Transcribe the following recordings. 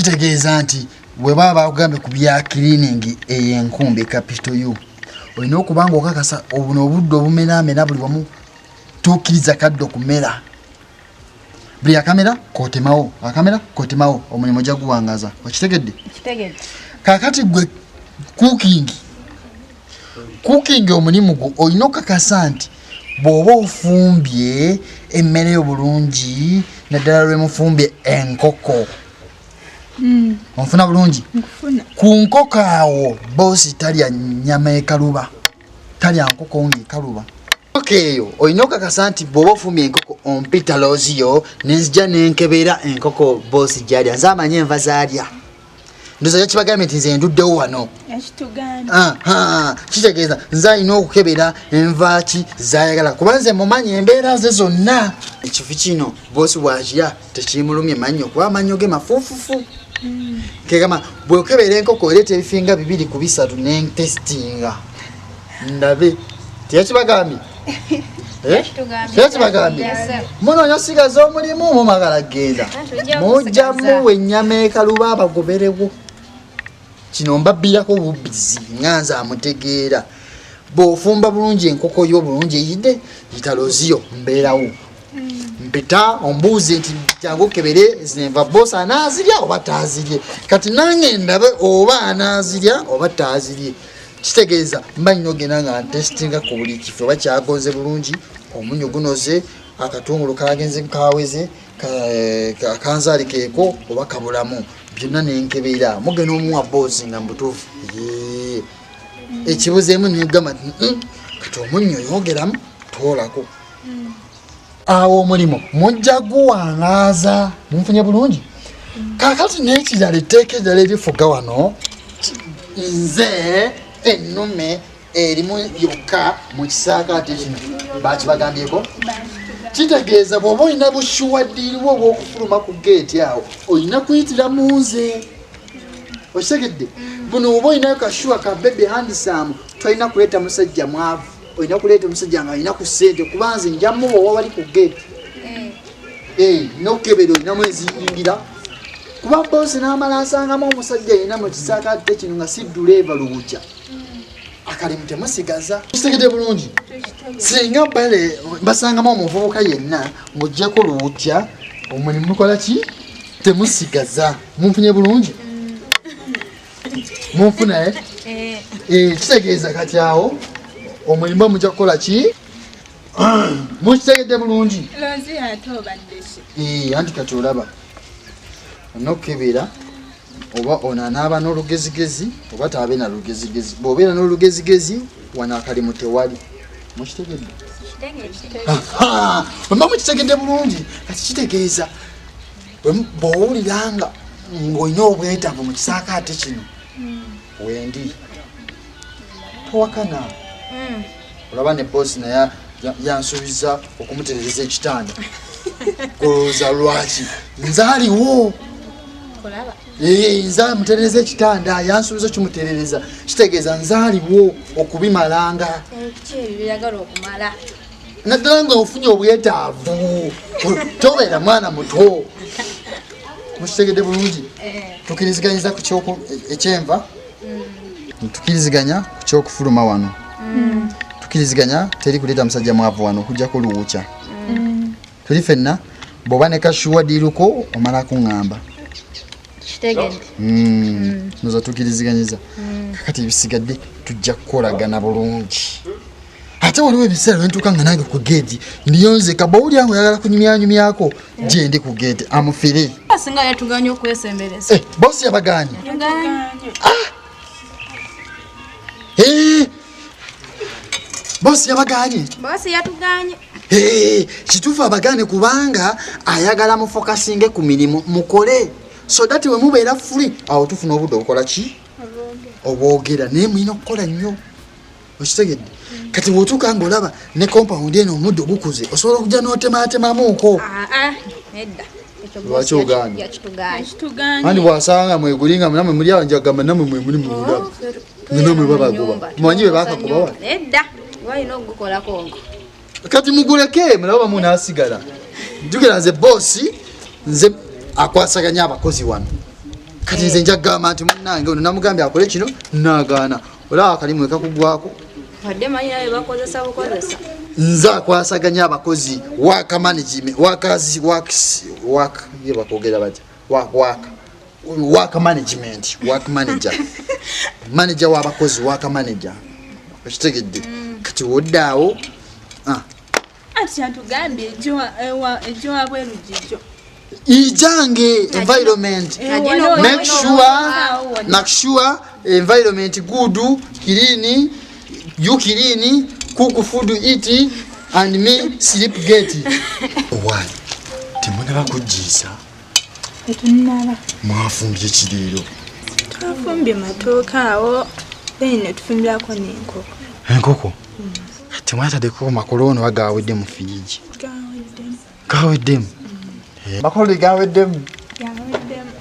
Kitegeeza nti bwe baba bakugambye ku bya cleaning, eyo enkumbi capital U, olina okuba nga okakasa obuno obudde obumeramera buli wamu tukkiriza kadde okumera. Buli akamera kotemawo, akamera kotemawo, omulimu ojja guwangaza. Okitegedde? Kakati gwe cooking, cooking omulimu gwo olina okakasa nti bw'oba ofumbye emmere yo bulungi, naddala lwemufumbye enkoko. Onfuna bulungi? Ku nkoko awo boosi talya nyama ekaluba, talya nkoko ngaekaluba. Enkoko eyo olina okakasa nti bw'oba ofumbye enkoko ompita looziyo nenzija nenkebera enkoko boosi gyalya. Nze amanyi enva zaalya, ndoza yakibagambye nti nze nduddewo wano. Kitegeeza nze alina okukebera enva ki zayagala, kuba nze mumanyi embeera ze zonna. Ekifi kino boosi bwakirya tekimulumye mannyo, kuba amannyo ge mafuufufu. Kegamba bwokebera enkoko oleeta ebifinga 2 ku 3 nentestinga ndabe. Teyakibagambye? Eh? Teyakibagambye? Munoonya sigaza omulimu, mumagala genda mujja muwa ennyama ekaluba abagoberewo. Kino mbabbirako bubbizi nga nze amutegeera. Bw'ofumba bulungi enkoko yo bulungi eyidde, yitaloziyo mbeerawo, mpita ombuuze nti jangu okebere zinenva, boosi anaazirya oba taazirye. Kati nange ndabe oba anaazirya oba taazirye. Kitegeeza mba nina ogenda nga ntestinga ku buli kifo oba kyagonze bulungi, omunyo gunoze, akatungulu kagenze kaweze, akanzaali keeko oba kabulamu, byonna nenkebeera. Mugenda omuwa boosi nga mubutuufu ekibuzeemu negamba nti kati omunnyo yongeramu toolako. Awo omulimu mujja guwangaaza. Munfunye bulungi? Kakati n'ekirala, etteeka eddala erifuga wano, nze ennume erimu yokka mu kisaakaate kino bakibagambyeko. Kitegeeza bw'oba olina bushuwaddiirwo obw'okufuluma ku geeti awo, olina kuyitira mu nze. Okitegedde? Buno oba olinayo kashuwa ka baby handsome, tolina kuleeta musajja mwavu, olina kuleeta omusajja nga alina ku ssente, kuba nze nja mubowa wali ku geeti nokukebera olinamu eziyingira, kuba boosi n'amala asangamu omusajja yina mu kisaakaate kino nga si duleeva luwukya, akalimu temusigaza. Kitegedde bulungi? Singa bale basangamu omuvubuka yenna ng'oggyeko luwukya, omulimu mukola ki? Temusigaza. Munfunye bulungi? Munfuna? Kitegeeza kati awo omulimu mujja kukola ki? Mukitegedde bulungi? Anti kati olaba onokukebera oba ono anaaba n'olugezigezi oba taabe na lugezigezi. Bw'obeera n'olugezigezi, wano akalimu tewali. Mukitegedde? Bwemba mukitegedde bulungi, kati kitegeeza bw'owuliranga ng'olina obwetaavu mu kisaakaate kino, wendi towakana. Olaba ne boosi naye yansuubiza okumuterereza ekitanda. Golowooza lwaki nze aliwo? Nze amuterereza ekitanda, yansuubiza okimuterereza. Kitegeeza nze aliwo okubimalanga, naddala nga ofunye obwetaavu. Tobeera mwana muto. Mukitegedde bulungi? Tukiriziganyiza ku ekyenva, tukiriziganya ku kyokufuluma wano, tukiriziganya teri kuleeta musajja mwavu wano okujjako luwukya. Tuli fenna. Bw'oba ne kashuwa diruko omala kuŋŋamba. Noza tukiriziganyiza. Kakati ebisigadde tujja kukolagana bulungi. Ate waliwo ebiseera lwentuuka nga nange ku geeti ndiyo nzeka. Bwowulira nga oyagala kunyumyanyumyako, gyendi ku geeti amufire. Singa yatuganye okwesembereza. Bosi yabaganye? Bosi yabaganye? Bosi yatuganye. Kituufu abagane, kubanga ayagala mufokasinge ku mirimu mukole, so that we mubeera free awo tufuna obudde obukola ki? Obwogera. Naye mulina okukola nnyo. Okitegedde? Kati bw'otuuka ng'olaba ne compound eno omuddo gukuze, osobola okujja n'otematemamuuko. Lwaki ogaanye? Andi bw'asanga mweguli nga namwe muli awo, njagamba namwe mwe muli mulaba nga namwe babagoba. Mumanyi bwe bakagoba wano? Kati muguleke mulaba bamu n'asigala. Jjukira nze boosi, nze akwasaganya abakozi wano. Kati nze nja kugamba nti munnange ono namugambye akole kino nagaana, olaba akalimu ekakugwako. Wadde manyi naye bakozesa bukozesa. Nze akwasaganya abakozi, work management, workers, works, work, ye bakwogera batya? Work, work, work management, work manager, manager w'abakozi, work manager. Okitegedde? Kati woddaawo, ah. Ati atugambye ejjo wabweru gijjo. Ijange environment. Make sure, make sure environment good, clean, you clean, cook food, eat, and me sleep get. Why? Temunaba kujjiisa? Tetunnaba. Mwafumbye kireero? Twafumbye matooke awo, then ne tufumbirako n'enkoko. Enkoko? Kati mwataddeko makolooni oba gawedde mu firiji? Gaweddemu. Gaweddemu? Makolooni gaweddemu? Gaweddemu.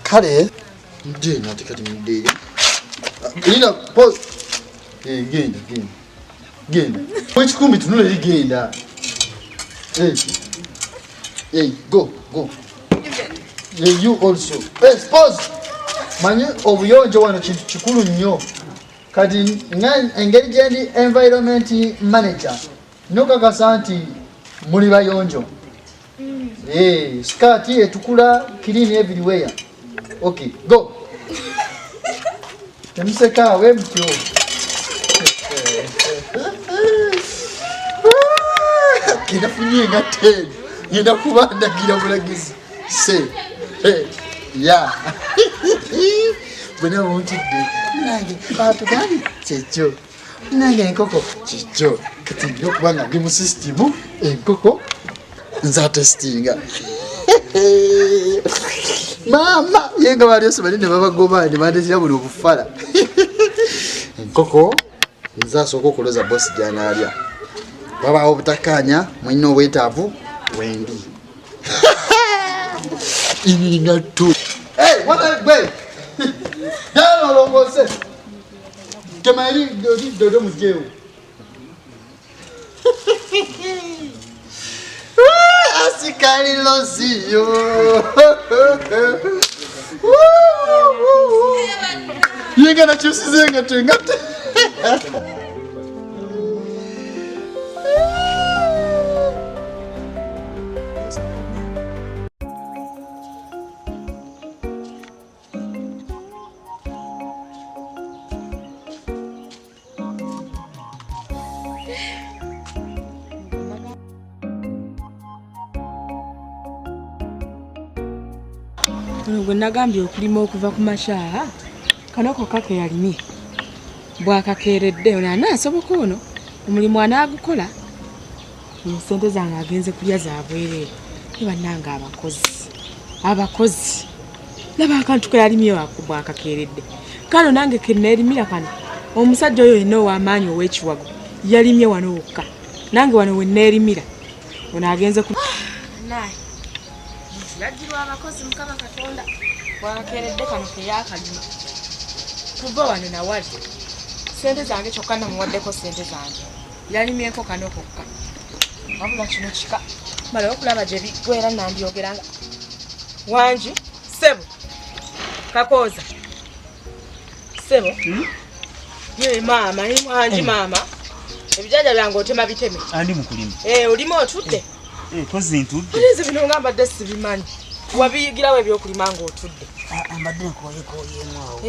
Kale muddeeno ate kati muddeeyo. Linda, pause. Genda, genda. Genda. Ekikumbi tunula eri genda. Hey, go, go. Hey, you also. Hey, pause. Manyi obuyonjo wano kintu kikulu nnyo. Kati engeri gye ndi environment manager, nokakasa nti muli bayonjo. Skirt etukula, clean everywhere. Okay, go. Temuseka we mutyo. Genda funye engatto eno. Ngenda kuba ndagira bulagizi. Se. Hey, ya. Bwena buntidde. Nange batugambye kyekyo. Nange enkoko kyekyo. Kati nina okuba nga ndi mu system enkoko nza testinga. Maama ye nga bali ose bali ne babagoba ne bandetera buli obufala. Enkoko nze asooka okuloza bosi gy'anaalya. Wabaawo obutakkaanya, mulina obwetaavu wendi. Engatto. Hey, what are you? Genda olongoose. Tema eri dodo mugyewo. Asikali loziyo. Yenga nakyusiza engatto, engatto. Ono gwe nagambye okulima okuva ku makya, kano kokka ke yalimye. Bw'akakeeredde ono anaasoboka ono omulimu anaagukola. Ssente zange agenze kulya za bwereere. Ne bannange abakozi, abakozi. Laba akantu ke yalimye bw'akakeeredde. Kano nange ke neerimira kano, omusajja oyo yenna ow'amaanyi ow'ekiwago yalimye wano wokka. Nange wano we neerimira. Ono agenze ku Naye. Yajjirwa abakozi Mukama Katonda. Bw'akakeeredde kano ke yaakalima. Kuva wano nawali. Ssente zange kyokka namuwaddeko ssente zange. Yalimyeko kano kokka. Wabula kino kika. Mala okulaba gye biggweera nandyogeranga. Wangi, ssebo. Kakooza. Ssebo. Ye maama, ye wangi maama. Ebijanja byange otema biteme. Andi mu kulima. Olima otudde? Kozzi ntudde. Ate nze bino nga mbadde sibimanyi. Wabiyigirawo ebyokulima ng'otudde. Mbadde nkoyekoyeemu awo.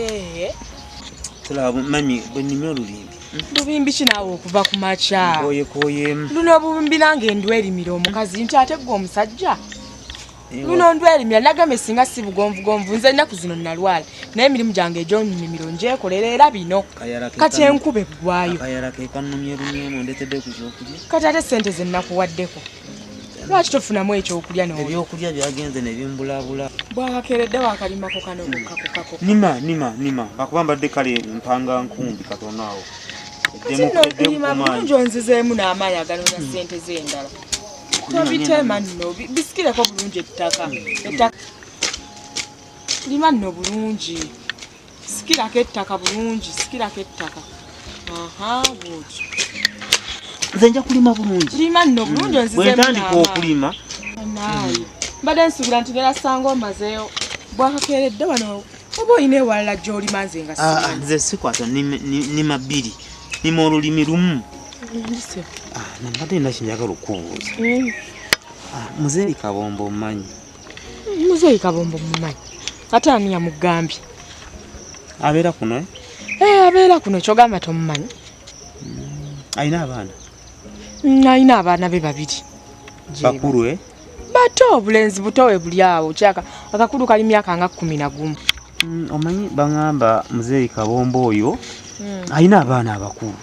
Tulaba mami bwe nnimye olubimbi. Lubimbi ki naawe okuva ku makya? Nkoyekoyeemu. Luno obubimbi nange ndwerimira omukazi nti ate ggwe omusajja. Luno ndwerimira nagambye singa si bugonvugonvu nze ennaku zino nalwala naye emirimu gyange egy'omu njekolera era bino. Kati enkuba eggwayo. Akayala ke kannumye lumyemu ndetedde ku kyokulya. Kati ate ssente ze nnakuwaddeko. Lwaki tofunamu ekyokulya n'olya? Ebyokulya byagenze ne bimbulabula. Bw'akakeeredde wakalimako kano kokka kokka kokka. Nima, nima, nima. Lwakuba mbadde kale mpanga nkumbi katono awo. Kati nno lima bulungi onzizeemu n'amaanyi aganoonya ssente z'endala. Tobitema nno, bisikireko bulungi ettaka. Ettaka lima nno bulungi. Sikirako ettaka bulungi, sikirako ettaka. Aha, bw'otyo. Nze nja kulima bulungi. Lima nno bulungi onzizeemu Bwe ntandika n'amaanyi. okulima. Naaye. Mbadde nsuubira nti ngenda sanga omazeeyo Bwakakeeredde wano oba olina ewalala gy'olima nze nga Ah, nze sikwata nima bbiri, nima olulimi lumu. Ah, nambadde nina kyenjagala okukubuuza. Ah, Muzeeyi Kabombo omumanyi? Muzeeyi Kabombo mumanyi. Ate ani yamugambye? Abeera kuno, eh? Eh, abeera kuno, kyogamba tomumanyi? Alina abaana? Alina abaana be babiri. Bakulu, eh? Bato, obulenzi buto we buli awo. Kyaka akakulu kali myaka nga 11. Omanyi baŋŋamba Muzeeyi Kabombo oyo alina abaana abakulu.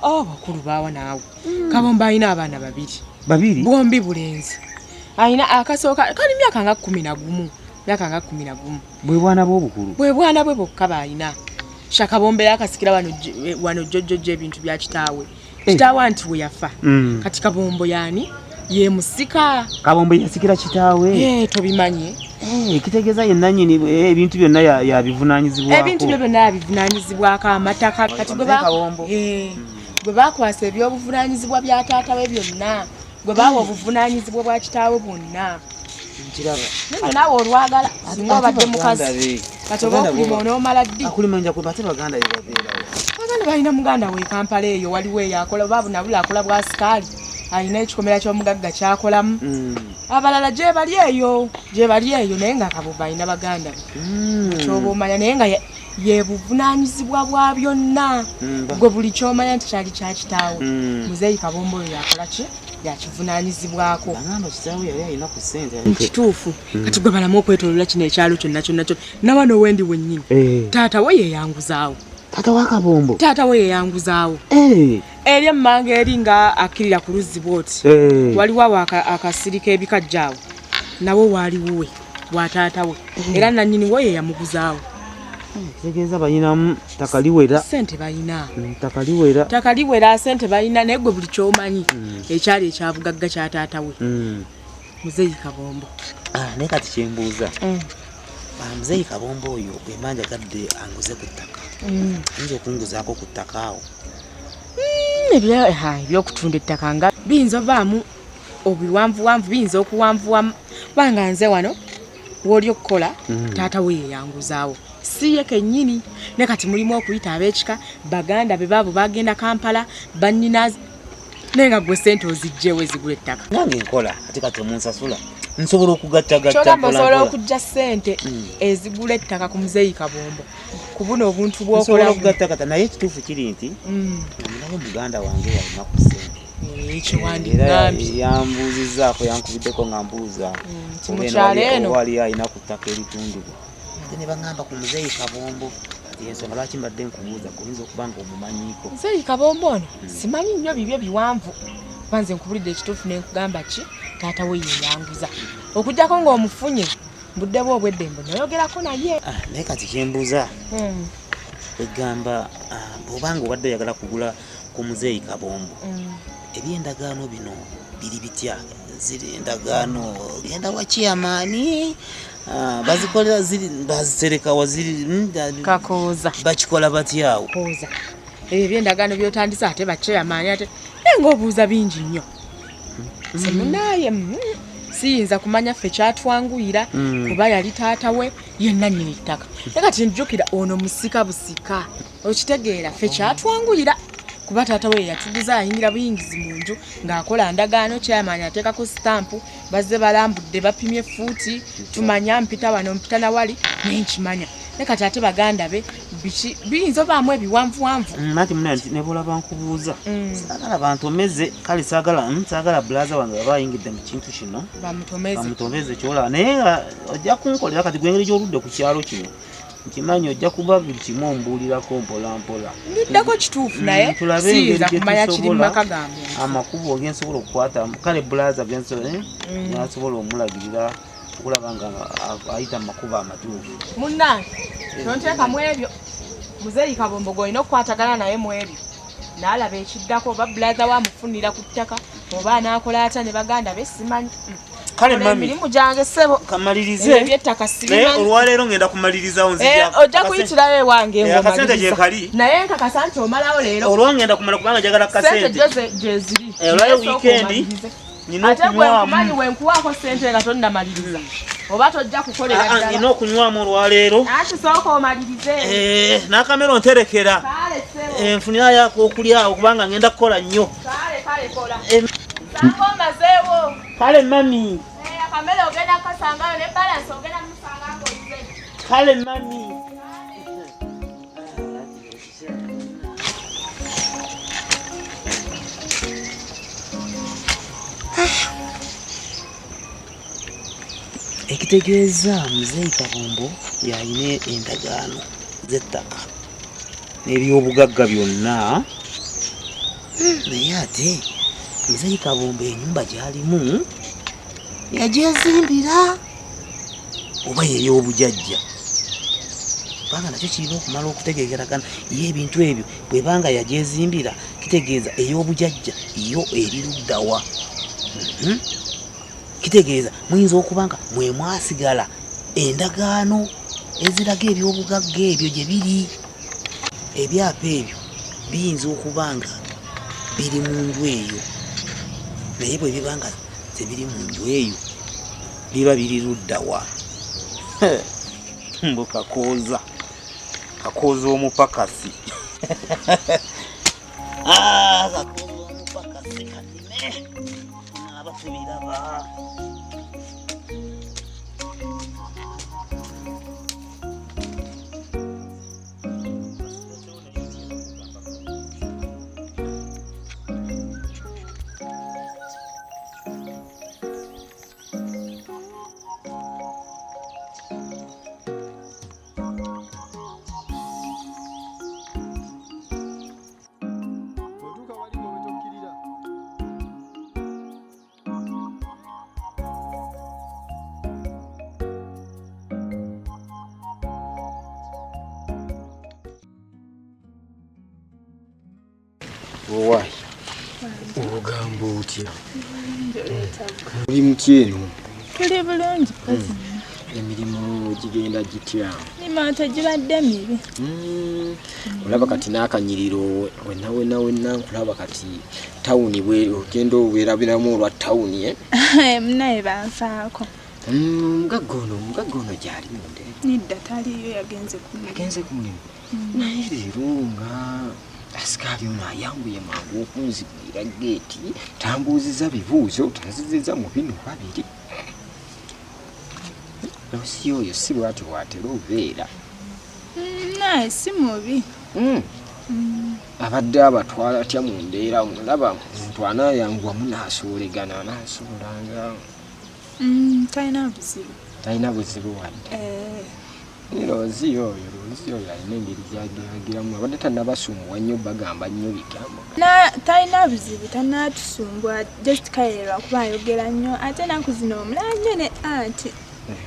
Abakulu baawa naawe. Kabombo alina abaana babiri. Babiri? Bombi bulenzi. Alina akasooka kali myaka nga 11. Myaka nga 11. Bwe bwana bw'obukulu? Bwe bwana bwe bokka b'alina. Shakabombe yakasikira wano jjojjojjo ebintu bya kitaawe. Kitaawe anti we yafa. Kati Kabombo yaani? Ye musika. Kabombo yasikira kitaawe? Tobimanyi. Kitegeeza ye nannyini ebintu byonna yabivunaanyizibwako. Ebintu bye byonna yabivunaanyizibwako, amataka. Kati gwe baakwasa ebyobuvunaanyizibwa bya taata we byonna. Gwe baawa obuvunaanyizibwa bwa kitaawe bwonna. Nkiraba. Nno naawe olwagala singa obadde mukazi. Kati oba okulima onoomala ddi? Akulima nja kulima, ate baganda be babeerawo. Baganda balina muganda we e Kampala eyo, waliwo eyo akola oba nabula akola bwa sikaali. Alina ekikomera ky'omugagga ky'akolamu. Abalala gye bali eyo, gye bali eyo, naye nga Kabombo alina baganda be. Ky'oba omanya naye nga ye buvunaanyizibwa bwa byonna. Gwe buli ky'omanya nti kyali kya kitaawe. Muzeeyi Kabombo oyo yakola ki? Yakivunaanyizibwako. Bagamba kitaawe yali alina ku ssente. Kituufu. Kati gwe balamu okwetooloola kino ekyalo kyonna kyonna kyonna. Na wano wendi wennyini. Taata we yeeyanguzaawo. Taata wa Kabombo? Taata we yeeyanguzaawo. Eri emmanga eri nga akkirira ku luzzi bw'oti. Waliwo awo akasiri k'ebikajjo awo. Nawo waali wuwe wa taata we. Era nannyini we ye yamuguzaawo. Kitegeeza balinamu ttaka liwera. Ssente balina. Ttaka liwera. Ttaka liwera, ssente balina, naye gwe buli ky'omanyi ekyali ekya bugagga kya taata we. Muzeeyi Kabombo. Naye kati kyembuuza. Muzeeyi Kabombo oyo bwe mba njagadde anguze ku ttaka. Ayinza okunguzaako ku ttaka awo? Ebyokutunda ettaka nga biyinza ovaamu obiwanvuwanvu, biyinza okuwanvuwamu. Kubanga nze wano w'oli okukola, taata we yeyanguzaawo. Si ye kennyini. Ne kati mulimu okuyita ab'ekika, baganda be baabo bagenda Kampala, bannyina, naye nga gwe ssente oziggyewo ezigula ettaka. Nange nkola, ate kati omunsasula. Nsobola okugattagatta Kyogamba mpola osobola mpola. okuggya ssente ezigula ettaka ku Muzeeyi Kabombo. Ku buno obuntu Nsobola bw'okola. okugattagatta, naye ekituufu kiri nti ninayo muganda wange yalina ku ssente. Ekiwandigambye. Era yambuuzizzaako, yankubiddeko nga mbuuza. Nti mu kyalo eno. Oba waliyo alina ku ttaka eritundibwa. Ate ne baŋŋamba ku Muzeeyi Kabombo. Kati ensonga lwaki mbadde nkubuuza, oyinza okuba nga omumanyiiko. Muzeeyi Kabombo ono simanyi nnyo bibye biwanvu. Kuba nze nkubulidde ekituufu ne nkugamba ki taata we yeeyanguza. Okuggyako ng'omufunye budde bwe obw'eddembe n'oyogerako naye. Naye kati kyembuuza, egamba, bw'oba nga obadde oyagala kugula ku Muzeeyi Kabombo, eby'endagaano bino biri bitya? Ziri endagaano genda wa chairman, bazikolera ziri, bazitereka wa ziri, Kakooza. Bakikola batya awo? Kakooza. Ebyo eby'endagaano by'otandise ate ba chairman ate naye ng'obuuza bingi nnyo. Simunaaye, siyinza kumanya ffe kyatwanguyira kuba yali taata we ye nannyini ttaka. Naye kati njjukira ono musika busika. Okitegeera ffe kyatwanguyira kuba taata we yatuguza ayingira buyingizi mu nju ng'akola ndagaano, chairman ateekako sitampu, bazze balambudde bapimye fuuti, tumanya mpita wano mpita na wali, naye nkimanya. Naye kati ate baganda be biki biyinza obaamu ebiwanvuwanvu. Anti munange ne bw'olaba nkubuuza, saagala bantomeze, kale saagala bulaza wange aba ayingidde mu kintu kino. Bamutomeze. Bamutomeze ky'olaba. Naye nga ojja kunkolera kati gwe engeri gy'oludde ku kyalo kino. Nkimanyi ojja kuba buli kimu ombuulirako mpola mpola. Ndiddako kituufu naye Tulabe siyinza engeri gye kumanya kiri mu tusobola maka ga muntu. Amakubo ge nsobola okukwata, kale bulaza ge nsobola omulagirira okulaba nga ayita mu makubo amatuufu. Munnange, tonteeka mu ebyo. Muzeeyi Kabombo gw'olina okukwatagana naye mu ebyo. N'alaba ekiddako oba bulaza we amufunira ku ttaka oba anaakola atya ne baganda be simanyi. Kale Kola mami. emirimu gyange ssebo. Kamalirize. Ebyo eby'ettaka Naye sibimanyi. olwaleero ngenda kumalirizawo nzija. Ojja kuyitirayo ewange Akasente ng'omaliriza. gye kali. Naye nkakasa nti omalawo leero. Olwo ngenda kumala kubanga njagala Ssente kasente. gyo gyeziri. Olwayo Naye sooka weekend. omalirize. Nina Ate gwe okunywamu. nkumanyi wenkuwaako ssente nga tonnamaliriza oba tojja kukolera Ah, ah, ddala. Nina okunywamu olwaleero. Anti sooka omalirize. Eh, n'akamere onterekera. Kale ssebo. Nfunirayo akokulya awo kubanga ngenda kukola nnyo. Kale kale kola. Em. Sanga omazeewo. Kale mami. Eh, akamere ogenda kukasangayo ne balansi ogenda musanga ng'oyize. Kale mami. Ekitegeeza muzeeyi Kabombo yalina endagaano z'ettaka n'ebyobugagga byonna, naye ate muzeeyi Kabombo ennyumba gy'alimu yagyezimbira oba yey'obujajja, kubanga nakyo kirina okumala okutegeekeragana. Ye ebintu ebyo bwebanga yagyezimbira kitegeeza ey'obujajja yo eri luddawa? Kitegeeza muyinza okuba nga mwe mwasigala endagaano eziraga ebyobugagga ebyo gye biri. Ebyapa ebyo biyinza okuba nga biri mu nju eyo, naye bwe biba nga tebiri mu nju eyo biba biri luddawa? Mbu Kakooza, Kakooza omupakasi. Ah, Kakooza omupakasi kanime naaba tubiraba. Bw'otuuka wali ng'owetokkirira. Owaayi, ogamba otya? Oli mutya eno? Tuli bulungi mpozzi. Emirimu gigenda gitya? Emirimu tegibadde mibi. Olaba kati n'akanyiriro wenna wenna wenna nkulaba kati tawuni bwe ogenda owerabiramu olwa tawuni, eh? Munaye banfaako. Omugagga ono gyali munda? Nedda, taliiyo, yagenze ku mulimu. Agenze ku mulimu. Naye leero nga asikaali ono ayanguye mangu okunzigulira geeti, tambuuziza bibuuzo, tanziziza mu bino babiri. Osi oyo si bwatyo bw'atera obeera. Naye si mubi. Abadde abatwala atya mu mbeera? Mulaba omuntu anaayanguwamu n'asoolegana anaasobolanga? Talina buzibu. Talina buzibu wadde? Eh. Loozi oyo, Loozi oyo alina engeri gyagiragiramu, abadde tannabasumbuwa nnyo, bagamba nnyo bigambo. Talina buzibu, tanatusumbwa, just kale lwakuba ayogera nnyo, ate ennaku zino omulaba nnyo ne anti.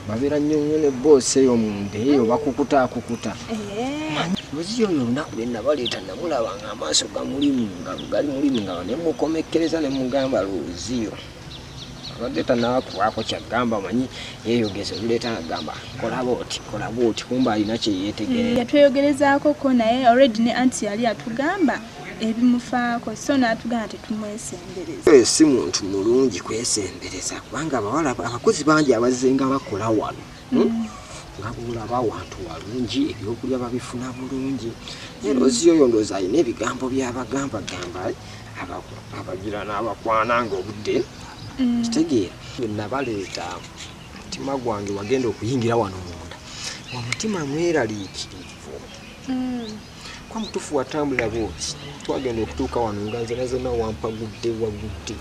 Babeera nnyo nnyo ne boosi eyo munda eyo bakukuta akukuta. Eh. Loozi oyo olunaku lwe nabaleeta namulaba nga amaaso gamuli mu ngalo, gali muli mu ngalo, ne mukomekkereza ne mugamba Looziyo abadde tannabakubaako kyagamba, manyi yeeyogeza oluleeta nagamba kola bwoti, kola bwoti, kumba alina kye yeetegerera. Yatweyogerezaako ko, naye already ne anti yali yatugamba ebimufaako, so n'atugamba tetumwesembereza. Oyo si muntu mulungi kwesembereza, kubanga abawala abakozi bangi abazzenga bakola wano, Nga bwolaba awantu walungi, ebyokulya babifuna bulungi, naye Loozi oyo ndowooza alina ebigambo byabagambagamba abagira n'abakwana nga obudde kitegeera. Nabaleeta omutima gwange wagenda okuyingira wano munda, omutima mweraliikirivu kwa mutuufu. Watambulira bwoti, twagenda okutuuka wano nga nzena zena wampagudde wagudde.